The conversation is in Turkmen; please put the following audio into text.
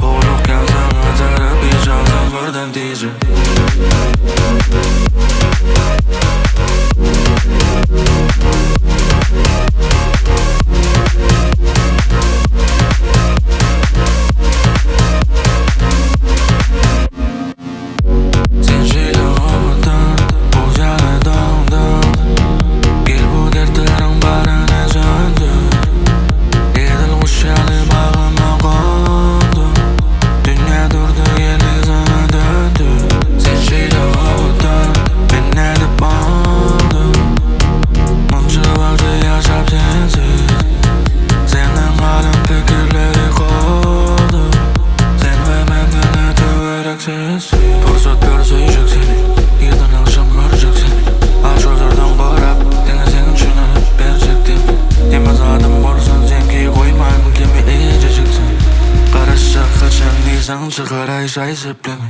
Howlukýan saňa tarap hiç alsam birden tije. Sen şeýle owadan, buz ýaly doňduň. Gel bu dertleriň baryny söndür. Edil guş ýaly bagyma gonduň. Dünýä durdy geldi saňa döndi. Sen şeýle owadan, men nädip oňdum. Munça wagty ýaşap sensiz. Senden galan pikirleri kowdum. Sen we menden öte gerek sessiz. Pursat ber söýjek seni, irden agşam görjek seni. Aç gözlerden gorap, diňe seň üçin alyp berjek demi. Hemme zadym bolsun seňki, goýmaýyn kemi ejejik sen. Garaşjak haçan diýseň çykaraý şaý seplemi.